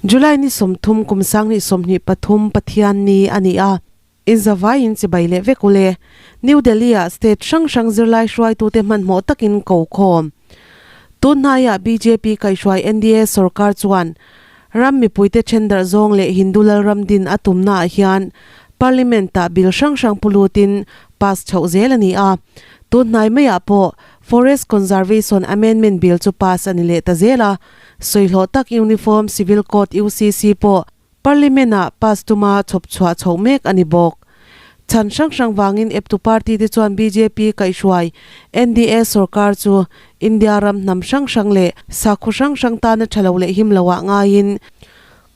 July ni 30 kum 2023 Pathianni a ni a, inzavaiin chibai leh vek ule. New Delhi-ah state hrang hrang zirlai hruaitute hmanhmawh takin ko khawm. Tun hnaiah bjp kaihhruai NDA sorkar chuan ram mipuite thendarh zawng leh Hindu lalram din a tumnaah hian Parliament-ah bill hrang hrang pu lutin pass chhoh zel a ni a. Tun hnai maiah pawh Forest Conservation Amendment Bill chu pass a ni leh ta zel a, sawihlawh tak Uniform Civil Code, UCC, pawh Parliament-ah pass tuma chhawp chhuah chhoh mek a ni bawk. Chhan hrang hrang vangin eptu party te chuan bjp kaihhruai NDA sorkar chu India ram hnam hrang hrang leh sakhaw hrang hrang tana tha lo leh him loah ngaiin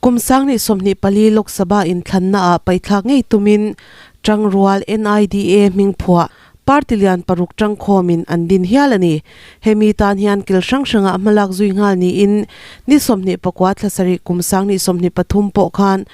kum 2024 Lok Sabha inthlannaah paithlak ngei tumin Tangrual NIDA hming phuah Party lian paruk tangkhawmin an din hial a ni. Hemi tan hian kil hrang hrangah hmalak zui nghal niin ni 29 thla sarih kum 2023 pawh khan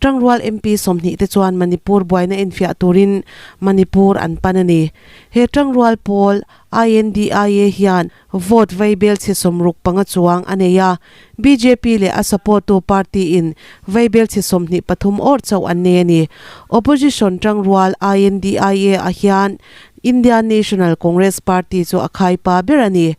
Tangrual MP 20 te chuan Manipur buaina enfiah turin Manipur an pan a ni. He Tangrual pawl INDIA hian Vote vaibelchhe 65 chuang a nei a, bjp leh a support-tu party-in vaibelchhe 23 awr chauh an nei a ni. Opposition tangrual INDIA ah hian Indian National Congress party chu a khaipa ber a ni.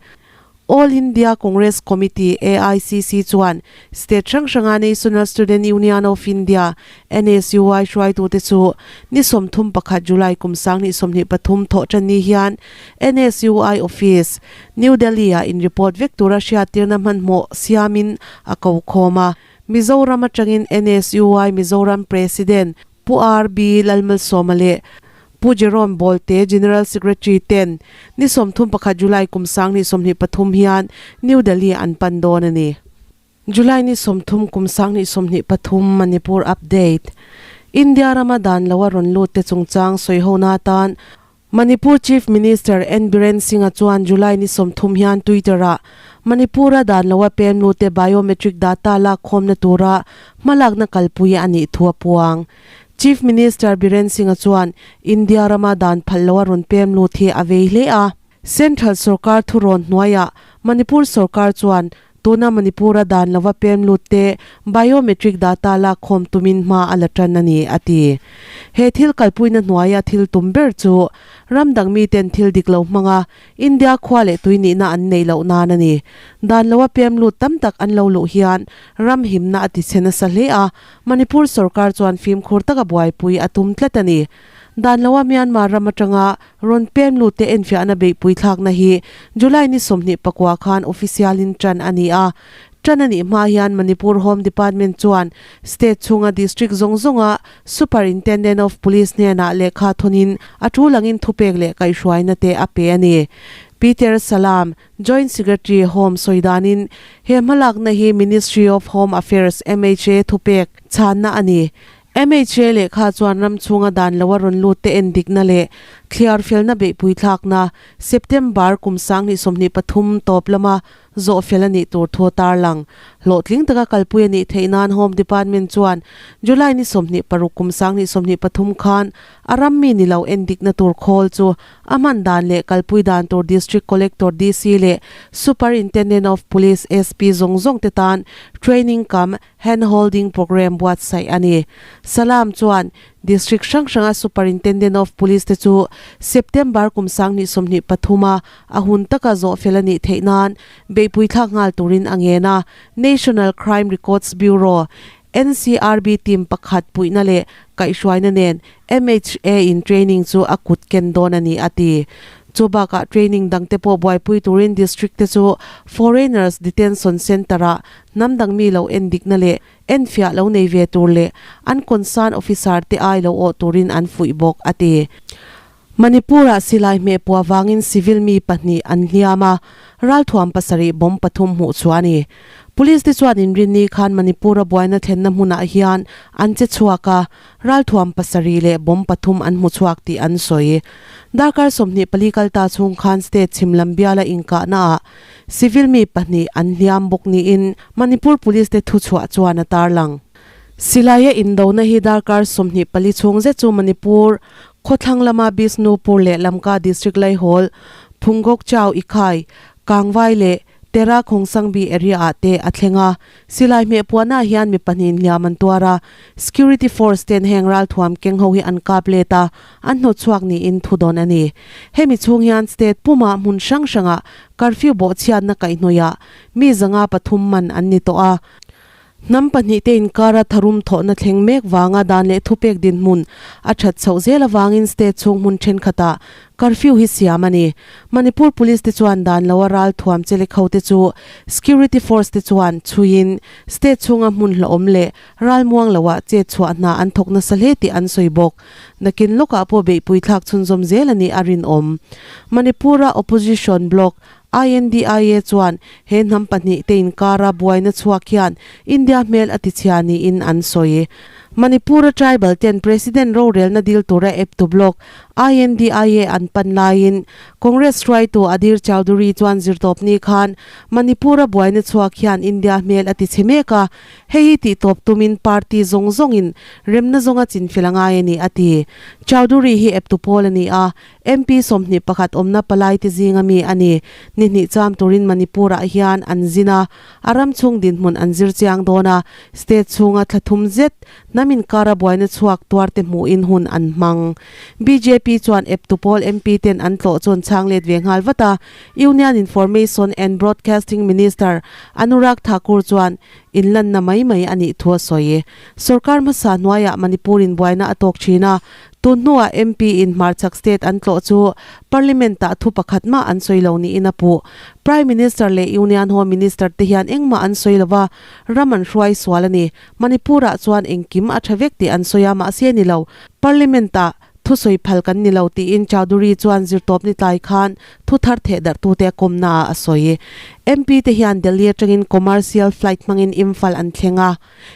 All India Congress Committee, AICC, chuan State hrang hranga National Student Union of India, NSUI, hruaitute chu ni 31 July kum 2023 thawh tan ni hian NSUI Office, New Delhi-ah in report vek tura hriattirna hmanhmawh siamin a ko khawm a. Mizoram atangin NSUI Mizoram President Pu RB Lalmalsawma leh Pu Jerome Bawlte General Secretary ten ni 31 July kum 2023 hian New Delhi an pan dawn a ni. July ni 30 kum 2023 Manipur Update India rama dan loa rawn lut te chungchang sawihona atan Manipur Chief Minister N Biren Singh-a chuan July ni 30 hian Twitter-ah Manipur-a dan loa pem lute biometric data lak khawmna tura hmalakna kalpui a nih thu a puang. Chief Minister Biren Singh-a chuan India rama dan phal loa rawn pem lut hi a vei hle a. Central sorkar thurawn hnuaiah Manipur sorkar chuan tuna Manipur-a dan lova pem lut te biometric data lak khawm tumin hma a la tan a ni, a ti. He thil kalpuina hnuaia thil tum ber chu ram dang miten thil dik lo hmanga India khua leh tui nihna an neih loh nan a ni. Dan loa pem lut tam tak an lo luh hian ram himna a tichhe nasa hle a, Manipur sorkar chuan fimkhur taka buaipui a tum tlat a ni. Dan loa Myanmar ram atanga Rawn pem lut te enfiahna beihpui thlakna hi July ni 29 khan official in tan a ni a. Tan a nih hma hian Manipur Home Department chuan state chhunga district zawng zawnga Superintendent of Police hnenah lehkha thawnin a tul angin thupek leh kaihhruaina te a pe a ni. Peter Salam, Joint Secretary, Home sawi danin he hmalakna hi Ministry of Home Affairs, MHA, thupek chhanna a ni. MHA lehkha chuan ram chhunga dan loa rawn lut te en dikna leh thliar felna beihpui thlakna September kum 2023 tawp lama zawh fel a nih tur thu a tarlang. Hlawhtling taka kalpui a nih theih nan Home Department chuan July ni 26 kum 2023 khan a ram mi ni lo en dikna tur khawl chu a hman dan leh kalpui dan tur District Collector, DC, leh Superintendent of Police, SP, zawng zawng te tan training kam Hand Holding Programme buatsaih a ni. Salam chuan District hrang hranga Superintendent of Police te chu September kum 2023 a a hun taka zawh fel a nih theih nan beihpui thlak nghal turin a ngen a. National Crime Records Bureau, NCRB, team pakhat puihna leh kaihhruaina nen MHA in training chu a kut ken dawn a ni a ti. Chu bakah training dangte pawh buaipui turin District te chu Foreigners Detention Centre-ah Hnam dang mi lo en dikna leh enfiah lo nei ve tur leh an concern officer te ai lo awh turin an fuih bawk, a ti. Manipur-ah silai hmeh puah vangin civil mi pahnih an hliam a, ralthuam pasarih bomb pathum hmuh chhuah a ni. Police te chuan inrinni khan Manipur-a buaina thlenna hmunah hian an che chhuak a, Ralthuam pasarih leh bomb pathum an hmu chhuak tih an sawi. Darkar 24 kal ta chhung khan state chhim lam biala inkahnaah civil mi pahnih an hliam bawk niin Manipur Police te thuchhuah chuan a tarlang. Silaia indona hi darkar 24 chhung zet chu Manipur khawthlang lama Bishnupur leh Lamka district Laihawl, Phunggok Chau Ikhai, Kangvai leh. Tera Khongsangbi area-ah te a thleng a. Silai hmeh puanah hian mi pahnihin hliam an tuar a, security force ten heng ralthuam keng ho hi an kap let a, an hnawtchhuak niin thu dawn a ni. Hemi chhung hian state pumah hmun hrang hrangah curfew bawhchhiatna kaihhnawihah mi 503 man an ni tawh a. Hnam pahnihte inkara tharum thawhna thleng mek vanga dan leh thupek dinhmun a that chhoh zel avangin state chhung hmun thenkhatah curfew hi siam a ni. Manipur Police te chuan dan loa ral thuam che lekho te chu security force te chuan chhuiin state chhunga hmun hlauhawm leh ral muang loah chet chhuah hna an thawk nasa hle tih an sawi bawk. Nakin lawkah pawh beihpui thlak chhunzawm zel a nih a rinawm. Manipur-a opposition bloc INDIA chuan he hnam pahnihte inkara buaina chhuak hian India hmel a tichhia niin an sawi. Manipur-a tribal ten President rorelna dil tura eptu bloc INDIA an pan laiin Congress hruaitu Adhir Chowdhury chuan zirtawpni khan Manipur-a buaina chhuak hian India hmel a tichhe mek a, hei hi tihtawp tumin party zawng zawngin remna zawnga chinfel a ngai a ni a ti. Chowdhury hi eptu pawl a ni a, MP 21 awmna palaite zinga mi a ni. Ni hnih cham turin Manipur-ah hian an zin a, a ram chhung dinhmun an zir chiang dawn a, state chhunga thla thum zet hnam inkara buaina chhuak tuarte hmuhin hun an hmang. Bjp chuan eptu pawl MP ten an tlawh chu an chhang let ve nghal vat a, Union Information and Broadcasting Minister Anurag Thakur chuan inlanna mai mai a nih thu a sawi. Sorkar hmasa hnuaiah Manipur-in buaina a tawk thin a, Tun hnuah MP in hmarchhak state an tlawh chu Parliament ah thu pakhat mah an sawi lo niin a puh. Prime Minister leh Union Home Minister te hian engmah an sawi lo va, ram an hruai sual a ni. Manipur ah chuan engkim a tha vek tih an sawi a, mahse ni lo. Parliament ah thusawi phal kan ni lo tiin Chowdhury chuan zirtawpni tlai khan thu thar theh darhtute a kawmna ah a sawi. MP te hian Delhi atangin commercial flight hmangin Imphal an thleng a.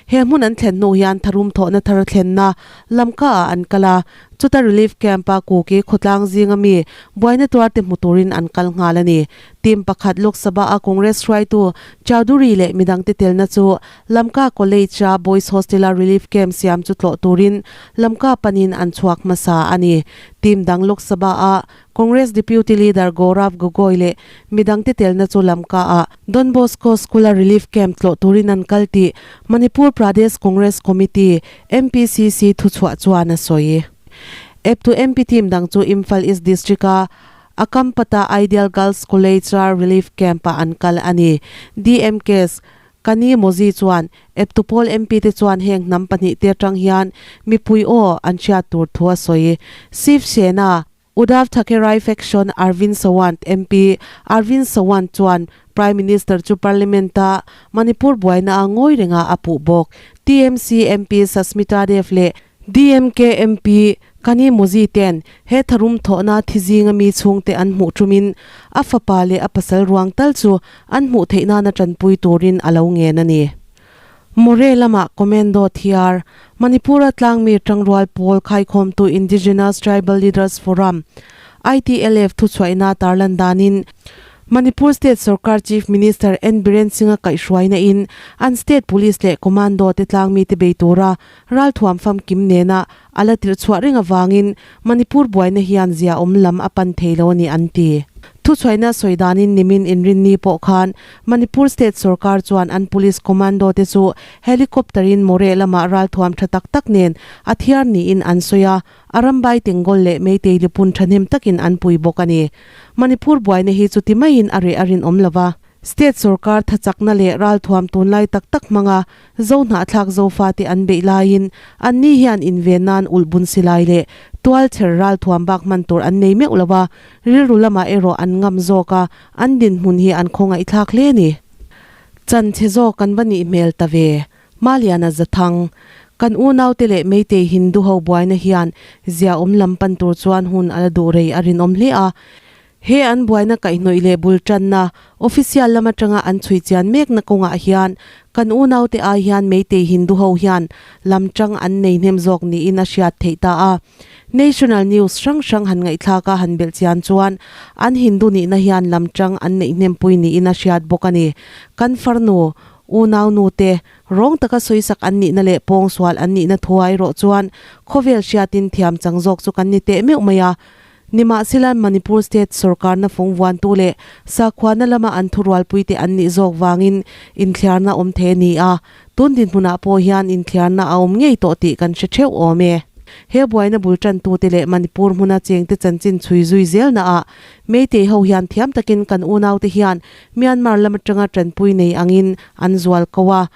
He hmun an thlen hnu hian tharum thawhna thar thlenna Lamka ah an kal a, chuta relief camp a Kuki khawtlang zinga mi buaina tuarte hmu turin an kal nghal a ni. Team pakhat Lok Sabha a Congress hruaitu Chowdhury leh midangte telna chu Lamka College a Boys Hostel a relief camp siam chu tlawh turin Lamka panin an chhuak hmasa a ni. Team dang Lok Sabha a Congress Deputy Leader Gaurav Gogoi leh midangte telna chu Lamka ah Don Bosco School a relief camp tlawh turin an kal tih Manipur Pradesh Congress Committee, MPCC, thuchhuah chuan a sawi. Eptu MP team dang chu Imphal East District a Akampata Ideal Girls College a relief camp ah an kal a ni. DMK's Kani Mozi chuan eptu pawl MP te chuan heng hnam pahnihte atang hian mipui aw an hriat tur thu a sawi. Shiv Sena Uddhav Thackeray faction Arvind Sawant MP Arvind Sawant chuan Prime Minister chu Parliament-a Manipur buaina a ngawi renga a puh bawk. TMC MP Sasmita Dev leh DMK MP Kani Mozi ten he tharum thawhna thi zinga mi chhungte an hmuh tumin a fapa leh a pasal ruang tal chu an hmuh theih nana tanpui turin a lo ngen a ni. Moreh lamah Commando thiar, Manipur-a tlangmi tangrual pawl khaikhawmtu Indigenous Tribal Leaders Forum, ITLF, thuchhuahina tarlan danin, Manipur State Sorkar Chief Minister N Biren Singh-a kaihhruaina in an State Police leh Commando te tlangmite bei tura ralthuam famkim nena a la tirh chhuah reng avangin Manipur buaina hian zia awm lam a pan thei lo a ni an ti. Thuchhuaina sawi danin nimin inrinni pawh khan Manipur State sorkar chuan an Police Commando te chu Helicopter in Moreh lamah ralthuam tha tak tak nen a thiar niin an sawi a, Arambai Tengol leh Meitei lipun thahnem takin an pui bawk a ni. Manipur buaina hi chuti maiin a reh a rinawm lo va. State sorkar thachakna leh ralthuam tunlai tak tak hmanga Zo hnahthlak Zofate an beih laiin anni hian inven nan ulhbun silai leh tual chher ralthuam bak hman tur an nei meuh lo a, rilru lamah erawh an ngam zawk a, an dinhmun hi an khawngaihthlak hle a ni. Chan chhe zawk kan va nih hmel ta ve. Maliana Zathang, Kan unaute leh Meitei Hindu ho buaina hian ziaawm lam pan tur chuan hun a la duh rei a rinawm hle a, He an buaina kaihhnawih leh bul tanna, official lam atanga an chhui chian mekna kawngah hian kan unaute ai hian Meitei Hindu ho hian lam tang an nei hnem zawk niin a hriat theih ta a. National news hrang hrang han ngaihthlak a han belh chian chuan an Hindu nihna hian lam tang an neih hnem pui niin a hriat bawk a ni. Kan farnu, unau nute, rawng taka sawisak an nihna leh pawngsual an nihna thuai erawh chuan khawvel hriatin thiam chang zawk chu kan ni teh meuh mai a. Nimahsela Manipur State sorkarna fung vuantu leh sakhuana lama an thurualpuite an nih zawk vangin inthliarna awm thei a ni a, tun dinhmunah pawh hian inthliarna a awm ngei tawh tih kan hre theuh awm e. He buaina bul tantute leh Manipur hmuna chengte chanchin chhui zui zelnaah Meitei ho hian thiam takin kan unaute hian Myanmar lam atanga tanpui nei angin an zual ko a.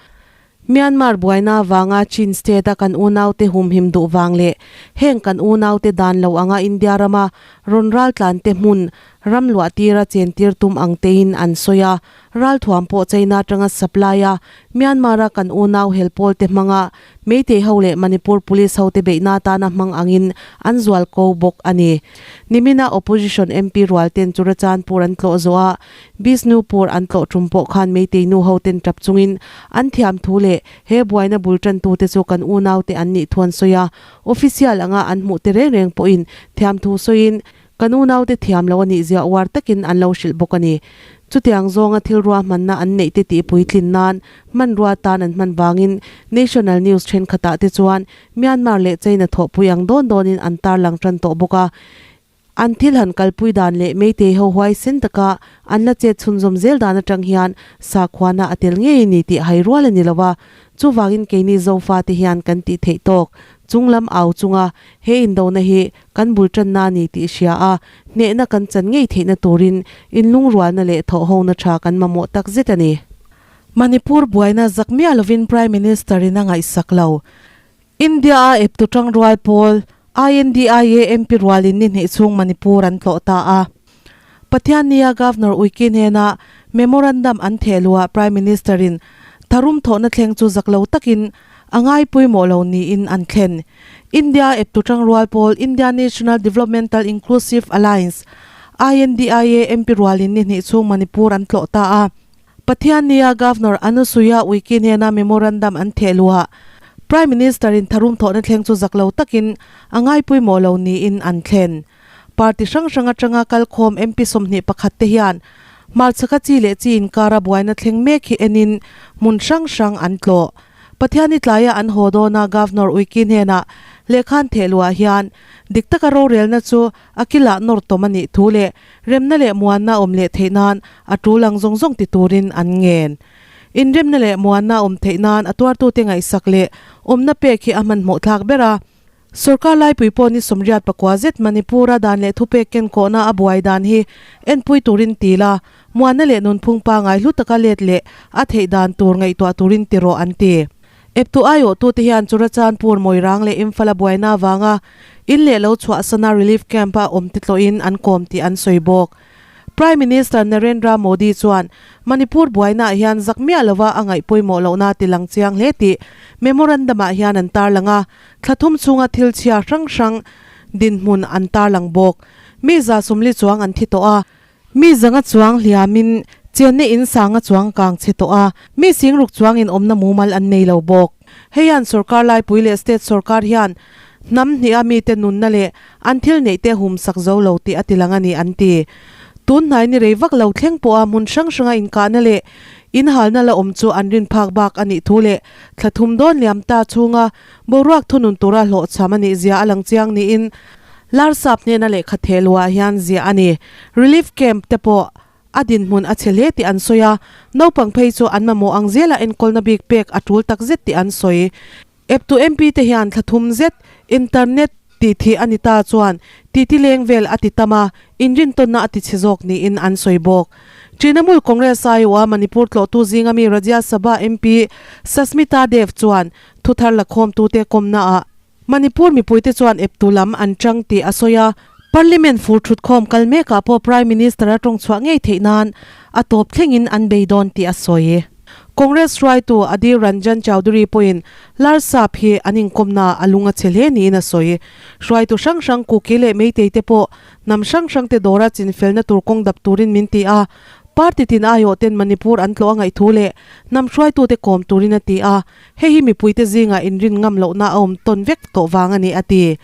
Myanmar buaina avanga Chin State a kan unaute humhim duh vang leh heng kan unaute dan lo anga India rama rawn raltlante hmun ram luah tira chentir tum ang tein an sawi a. Ralthuam pawh China atanga supply a Myanmar a kan unau helpawl te hmanga Meitei ho leh Manipur Police hote beihna atana hmang angin an zual ko bawk a ni. Nimina Opposition MP rualten Churachandpur an tlawh zawh a, Bishnupur an tlawh tum pawh khan Meitei nu hoten tap chungin an thiam thu leh he buaina bul tantute chu kan unaute an nih thu an sawi a, official anga an hmuh te reng reng pawhin thiam thu sawiin kan unaute thiam lo a nih zia uar takin an lo hrilh bawk a ni. Chutiang zawnga thil ruahmanna an neih te tih puitlin nan hmanrua tan an hman vangin National News thenkhatah te chuan Myanmar leh China thawhpui ang dawn dawnin an tarlang tan tawh bawk a. An thil han kalpui dan leh Meitei ho huaisen taka an la chet chhunzawm zel dan atang hian sakhuana a tel ngei a ni tih hai rual a ni lo a, chuvangin keini Zofate hian kan tih theih tawk chunglam au chunga he indona hi kan bul tanna a ni tih hria a, hnehna kan chan ngei theihna turin inlungrualna leh thawhhona tha kan mamawh tak zet a ni. Manipur buaina zak miah lovin Prime Minister-in a ngaihsak lo. India-a eptu tangrual pawl INDIA MP rualin ni hnih chhung Manipur an tlawh ta a. Pathiannia Governor Uikey hnena memorandum an theh luhah Prime Minister-in tharum thawhna thleng chu zak lo takin a ngai pawimawh lo niin an thlen. India-a eptu tangrual pawl India National Developmental Inclusive Alliance, INDIA, MP rualin ni hnih chhung Manipur an tlawh ta a. Pathiannia Governor Anusuya Uikey hnena memorandum an theh luhah Prime Minister-in tharum thawhna thleng chu zak lo takin a ngai pawimawh lo niin an thlen. Party hrang hrang atanga kalkhawm MP 21 te hian hmarchhaka chi leh chi inkara buaina thleng mek hi enin hmun hrang hrang an tlawh. Pathianni tlaia an haw dawna Governor Uikey hnenah lehkha an theh luhah hian dik taka rorelna chu A kilah nawr tawm a nih thu leh remna leh muanna awm leh theih nan a tul ang zawng zawng ti turin an ngen. Inremna leh muanna awm theih nan a tuartute ngaihsak leh awmna pek hi a hmanhmawh thlak ber a. Sorkar laipui pawh ni 84 zet Manipur-a dan leh thupek kenkawhna a buai dan hi enpui turin ti la, muanna leh nunphung pangai hlu taka let leh a theih dan tur ngaihtuah turin ti rawh an ti. Eptu aiawhtute hian Churachandpur Moirang leh Imphal-a buaina avanga in leh lo chhuahsana relief camp-a awm te tlawhin an kawm tih an sawi bawk. Prime Minister Narendra Modi chuan Manipur buainaah hian zak miah lova a ngaih pawimawh lohna ti lang chiang hle tih memorandum-ah hian an tarlang a, thla thum chhunga thil chhia hrang hrang dinhmun an tarlang bawk. Mi 140 chuang an thi tawh a. Mi zanga chuang hliamin chenna in sanga chuang kang chhe tawh a, mi singruk chuangin awmna mumal an nei lo bawk. Hei hian sorkar laipui leh state sorkar hian hnam hniha mite nunna leh an thil neihte humsak zo lo tih a ti lang a ni an ti. Tun hnai ni rei vak lo thleng pawha hmun hrang hranga inkahna leh inhalna la awm chu an rin phak bak a nih thu leh thla thum dawn liam ta chhunga boruak thunun tura hlawhchham a nih zia a lang chiang niin Larsap hnena lehkha theh luah hian ziah a ni. Relief camp te pawh a dinhmun a chhe hle tih an sawi a, naupang phei chu an mamawh ang zela enkawlna bik pek a tul tak zet tih an sawi. Eptu MP te hian thla thum zet internet tih thih a ni ta chuan titi leng vel a ti tam a, inrintawnna a ti chhe zawk niin an sawi bawk. Trinamool Congress aiawha Manipur tlawhtu zinga mi Rajya Sabha MP Sasmita Dev chuan thuthar lakhawmtute kawmnaah Manipur mipuite chuan eptu lam an chang tih a sawi a, Parliament fur thutkhawm kal mekah pawh Prime Minister a tawngchhuah ngei theih nan a tawp thlengin an bei dawn tih a sawi. Congress hruaitu Adhir Ranjan Chowdhury pawhin Larsap hi an inkawmnaah a lung a chhe hle niin a sawi. Hruaitu hrang hrang Kuki leh Meitei te pawh hnam hrang hrangte dawra chinfelna tur kawng dap turin min ti a, party tin aiawh ten Manipur an tlawh a ngaih thu leh hnam hruaitute kawm turin a ti a. Hei hi mipuite zingah inrin ngam lohna a awm tawn vek tawh vang a ni, a ti.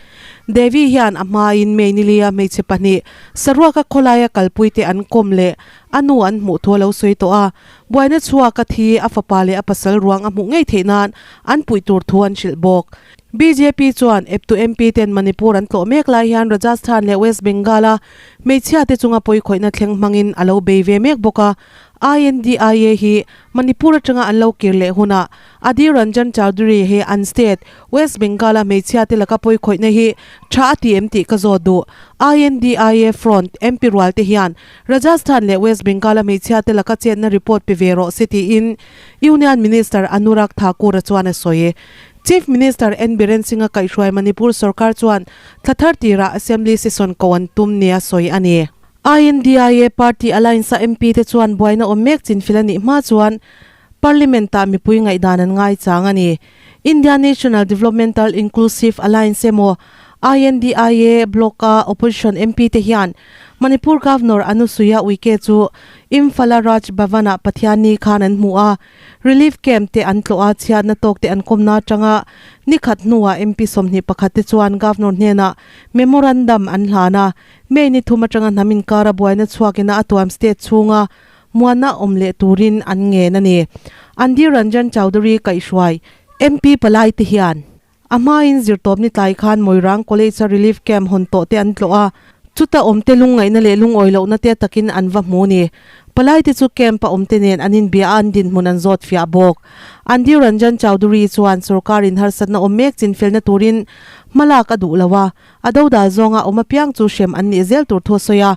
Devi hian a hmain May nilia hmeichhe pahnih saruaka khawlaia kalpuite an kawm leh a nu an hmuh thu a lo sawi tawh a. Buaina chhuak a thi, a fapa leh a pasal ruang a hmuh ngei theih nan an puih tur thu an hrilh bawk. Bjp chuan eptu MP ten Manipur an tlawh mek lai hian Rajasthan leh West Bengal-a hmeichhia te chunga pawikhawihna thleng hmangin a lo bei ve mek bawk a. INDIA hi Manipur atanga an lo kir leh hunah Adhir Ranjan Chowdhury hi an state, West Bengal-a hmeichhia te laka pawikhawihna hi tha a ti em tih ka zawt duh. INDIA front MP rual te hian Rajasthan leh West Bengal-a hmeichhia te laka chetna report pe ve rawh se tiin Union Minister Anurag Thakur-a chuan a sawi. Chief Minister N Biren Singh-a kaihhruai Manipur sorkar chuan thla thar tirah Assembly session ko an tum nia sawi a ni. INDIA party alliance-a MP te chuan buaina awm mek chinfil a nih hma chuan Parliament-ah mipui ngaihdan an ngaichang a ni. India National Developmental Inclusive Alliance emaw INDIA bloc-a opposition MP te hian Manipur Governor Anusuiya Uike chu Imphal-a Raj Bhavan-ah Pathianni khan an hmu a. Relief camp te an tlawh a, chhiatna tawk te an kawmna atanga ni khat hnuah MP 21 te chuan Governor hnenah memorandum an hlan a, May ni thum atanga hnam inkara buaina chhuakina a tuam state chhunga muanna awm leh turin an ngen a ni. Andhir Ranjan Chowdhury kaihhruai MP palai te hian A hmain zirtawpni tlai khan Moirang College-a relief camp hawn tawh te an tlawh a, chuta awmte lungngaihna leh lungawi lohna te takin an va hmu ni. Palaite chu camp-a awmte nen an inbia a, an dinhmun an zawt fiah bawk. Andhir Ranjan Chowdhury chuan sorkarin harsatna awm mek chinfelna turin hmalak a duh lo a, a dodal zawnga awm apiang chu hrem an nih zel tur thu a sawi a.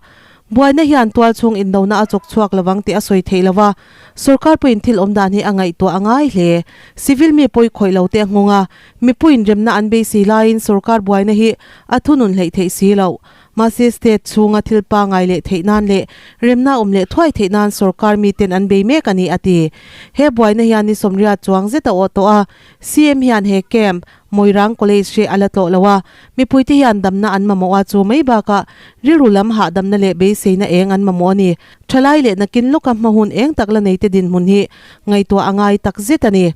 Buaina hian tualchhung indona a chawk chhuak lovang tih a sawi theih lo a, sorkar pawhin thil awm dan hi a ngaihtuah a ngai hle. Civil mi pawi khawih lo te a nghawng a, mipuiin remna an beisei laiin sorkar buaina hi a thunun hleih theih si loh. Mahse state chhunga thil pangai leh theih nan leh remna awm leh thuai theih nan sorkar miten an bei mek a ni a ti. He buaina hian ni sawmriat chuang zet a awh tawh a, CM hian he camp Moirang College hi a la tlawh lo a, mipuite hian damna an mamawh a, chu mai bakah rilru lam hahdamna leh beiseina eng an mamawh a ni. Thalai leh nakin lawka hma hun eng tak la neite dinhmun hi ngaihtuah a ngai tak zet a ni.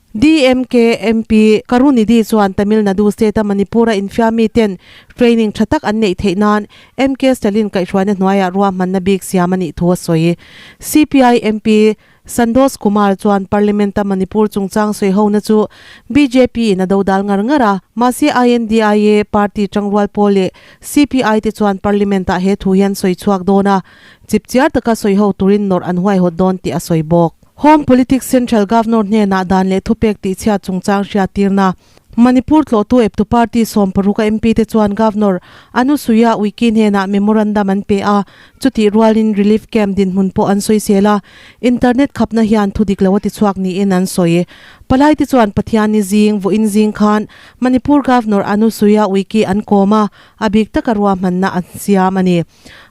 DMK MP Karunidhi chuan Tamil Nadu state-a Manipur-a infiammi ten training tha tak an neih theih nan MK Stalin kaihhruaina hnuaiah ruahmanna bik siam a nih thu a sawi. CPI MP Sandoz Kumar chuan Parliament-a Manipur chungchang sawihona chu BJP-in a dodal ngar ngar a, mahse INDIA party tangrual pawl leh CPI te chuan Parliament-ah he thu hian sawi chhuak dawn a, chipchiar taka sawiho turin nawrh an huaihawt dawn tih a sawi bawk. Home Politics Central Governor hnenah dan leh thupek tihchhiat chungchang hriattirna Manipur tlawhtu eptu party 60 a MP te chuan Governor Anusuiya Uikey hnenah memorandum an pe a, chutih rualin relief camp dinhmun pawh an sawisel a, internet khapna hian thu dik lo a tichhuak niin an sawi. Palai te chuan Pathianni zing, vawiin zing khan Manipur Governor Anusuiya Uikey an kawm a, a bik taka ruahmanna an siam a ni.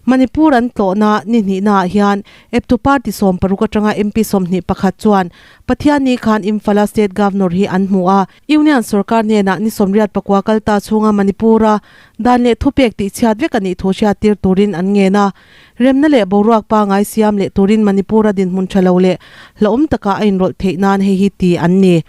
Manipur an tlawhna ni hnihnaah hian eptu party 60 atanga MP 21 chuan Pathianni khan Imphal-a State Governor hi an hmu a, Union sorkar hnenah ni 89 kal ta chhunga Manipur-a dan leh thupek tihchhiat vek a nih thu hriattir turin an ngen a. Remna leh boruak pangai siam leh turin Manipur-a dinhmun tha lo leh hlauhawm taka a inrawlh theih nan hei hi ti an ni.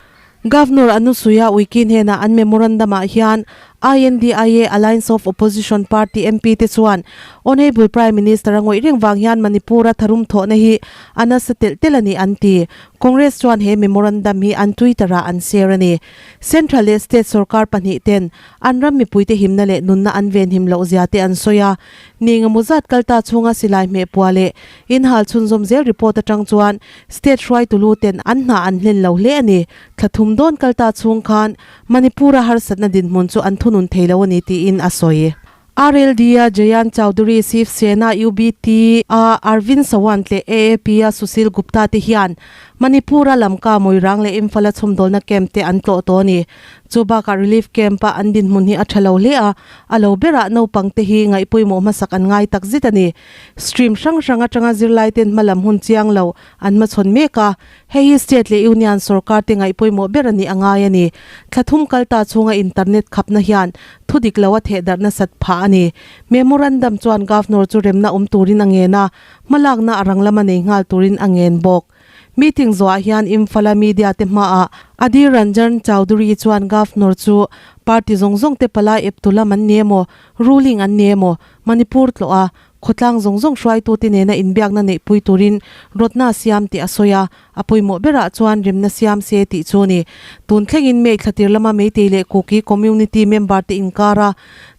Governor Anusuiya Uikey hnenah an memorandum-ah hian INDIA Alliance of Opposition Party MP te chuan Honourable Prime Minister a ngawih reng vang hian Manipur-a tharum thawhna hi a nasa telh telh a ni an ti. Congress chuan he memorandum hi an Twitter-ah an share a ni. Central leh State sorkar pahnih ten an ram mipuite himna leh nunna an venhim loh zia te an sawi a. Ni engemaw zat kal ta chhunga silai hmehpua leh inhal chhunzawm zel report atang chuan State hruaitu lu ten an hna an hlen lo hle a ni. Thla thum dawn kal ta chhung khan Manipur-a harsatna dinhmun chu an thunun thei lo a ni tiin a sawi. RLD-a Jayant Chaudhary, Shiv Sena, UBT-a Arvind Sawant leh AAP-a Sushil Gupta te hian Manipur-a Lamka, Moirang leh Imphal-a chhawmdawlna camp te an tlawh tawh a ni. Chu bakah relief camp-a an dinhmun hi a tha lo hle a, a lo berah naupang te hi ngaihpawimawh hmasak an ngai tak zet a ni. Stream hrang hrang atanga zirlai ten hmalam hun chiang lo an hmachhawn mek a, hei hi state leh union sorkar te ngaihpawimawh ber a nih a ngai a ni. Thla thum kal ta chhunga internet khapna hian thu dik lo a thehdarh nasat phah a ni. Memorandum chuan Governor chu remna awm turin a ngen a, hmalakna a rang lama nei nghal turin a ngen bawk. Meeting zawhah hian Imphal-a media te hmaah Adhir Ranjan Chowdhury chuan Governor chu party zawng zawng te palai eptu lam an ni emaw, ruling an ni emaw, Manipur tlawh a, Khawtlang zawng zawng hruaitute nena inbiakna neihpui turin rawtna a siam tih a sawi a, a pawimawh berah chuan remna siam se tih chu a ni. Tun thlengin May thlatir lama Meitei leh Kuki community member te inkara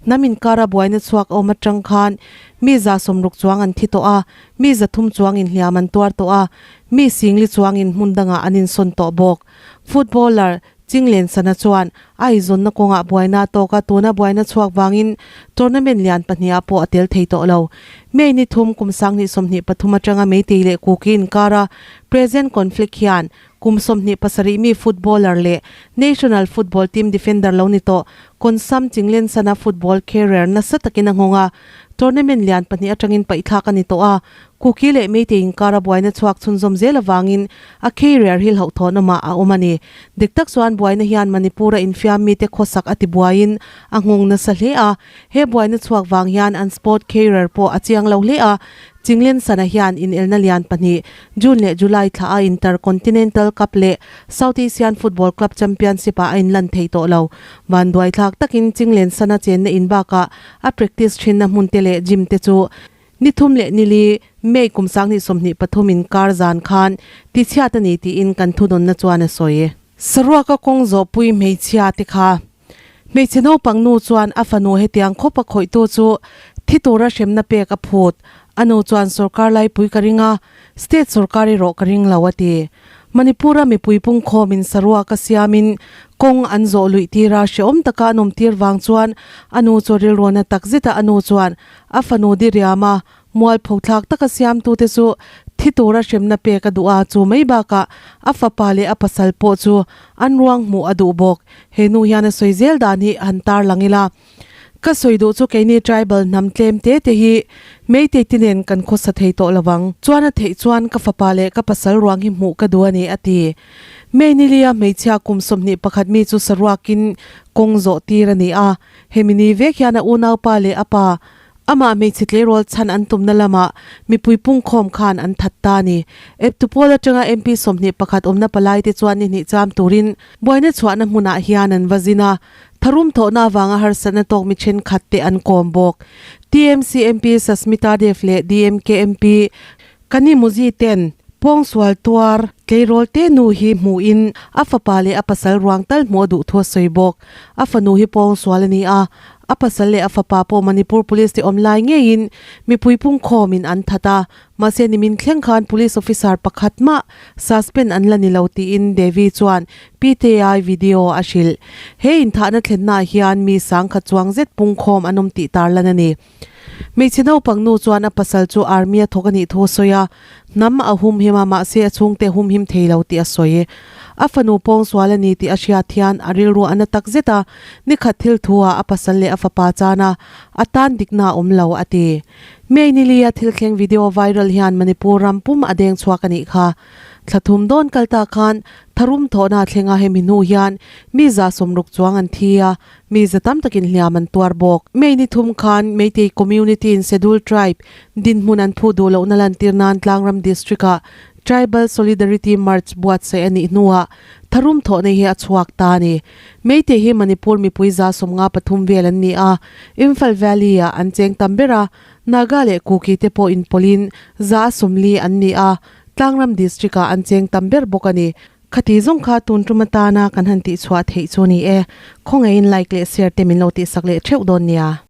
hnam inkara buaina chhuak a awm atang khan mi 60 chuang an thi tawh a, mi 300 chuangin hliam an tuar tawh a, mi singli chuangin hmun dangah an insawn tawh bawk. Footballer Chinglensana chuan a eizawnna kawngah buaina a tawk a, tuna buaina chhuak vangin tournament lian pahniha pawh a tel thei tawh lo. May ni thum kum 2023 atanga Meitei leh Kuki inkara present conflict hian kum 27 mi footballer leh national football team defender lo ni tawh Konsam Chinglensana football career nasa takin a nghawng a, tournament lian pahnih atangin paihthlak a ni tawh a, Kuki leh Meitei inkara buaina chhuak chhunzawm zel avangin a career hi hlauhthawn awmah a awm a ni. Dik tak chuan buaina hian Manipur-a infiam mite khawsak a ti buaiin a nghawng nasa hle a, he buaina chhuak vang hian an sport career pawh a chiang lo hle a. Chinglensana hian inelna lian pahnih, June leh July thla a Intercontinental Cup leh South Asian Football Club Championship-ah a inlan thei tawh lo. Vanduaithlak takin Chinglensana chenna in bakah a practice thinna hmunte leh gym te chu Ni thum leh ni li, May kum 2023 in kar zan khan tichhiat a ni tiin kan thudawnna chuan a sawi. Saruaka kawng zawhpui hmeichhia te kha hmeichhe naupang nu chuan a fanu hetiang khawp a khawihtu chu thi tura hremna pek a phut. A nu chuan sorkar laipui ka ring a, state sorkar erawh ka ring lo a ti. Manipur-a mipui pungkhawmin saruaka siamin kawng an zawh luih tir a, hrehawm taka an awm tir vang chuan a nu chu rilruana takzeta a nu chuan A fanu diriama mualpho thlak taka siamtute chu thi tura hremna pek a duh a, chu mai bakah a fapa leh a pasal pawh chu an ruang hmuh a duh bawk. He nu hian a sawi zel dan hi han tar lang ila. Ka sawi duh chu keini tribal hnam tlem te te hi Meitei te nen kan khawsa thei tawh lo ang. Chuan a theih chuan ka fapa leh ka pasal ruang hi hmuh ka duh a ni, a ti. May nilia hmeichhia kum 21 mi chu saruakin kawng zawh tir a ni a. Hemi ni vek hian a unaupa leh a pa, amah hmeichhe tleirawl chhan an tumna lamah mipui pungkhawm khan an that ta a ni. Eptu pawl atanga MP 21 awmna palaite chuan ni hnih cham turin buaina chhuahna hmunah hian an va zin a, tharum thawhna avanga harsatna tawk mi thenkhat te an kawm bawk. TMC MP Sasmita Dev leh DMK MP Kani Muzi ten pawngsual tuar tleirawl te nu hi hmuhin a fapa leh a pasal ruang tal hmuh a duh thu a sawi bawk. A fanu hi pawngsual a ni a, a pasal leh a fapa pawh Manipur Police te awm lai ngeiin mipui pungkhawmin an that a, mahse nimin thleng khan Police officer pakhat mah suspend an la ni lo tiin Devi chuan PTI video a hrilh. He inthahna thlennaah hian mi sangkhat chuang zet pungkhawm an awm tih tarlan a ni. Hmeichhe naupang nu chuan a pasal chu army a thawk a nih thu a sawi a, hnam a humhim a mahse a chhungte a humhim thei lo tih a sawi. A fanu pawngsual a ni tih a hriat hian a rilru a na tak zet a, nikhat thil thu ah a pasal leh a fapa chan a, a tan dikna a awm lo a ti. May nilia thil thleng video viral hian Manipur ram pum a deng chhuak a nih kha. Thla thum dawn kal ta khan tharum thawhna a thleng a hemi hnu hian mi 60 chuang an thi a, Mi za tam takin hliam an tuar bawk. May ni thum khan Meitei community in Scheduled Tribe dinhmun an phuh duh lohna lantir nan Tlangram District-ah Tribal Solidarity March buatsaih a nih hnuah tharum thawhna hi a chhuak ta a ni. Meitei hi Manipur mipui 53 vel an ni a, Imphal Valley-ah an cheng tam ber a, Naga leh Kuki te pawh inpawlhin 140 an ni a, Tlangram District-ah an cheng tam ber bawk a ni. Khati zawng kha tun tum atana kan han tihchhuah theih chu ni e. Khawngaihin like leh share te min lo tihsak leh theuh dawn nia.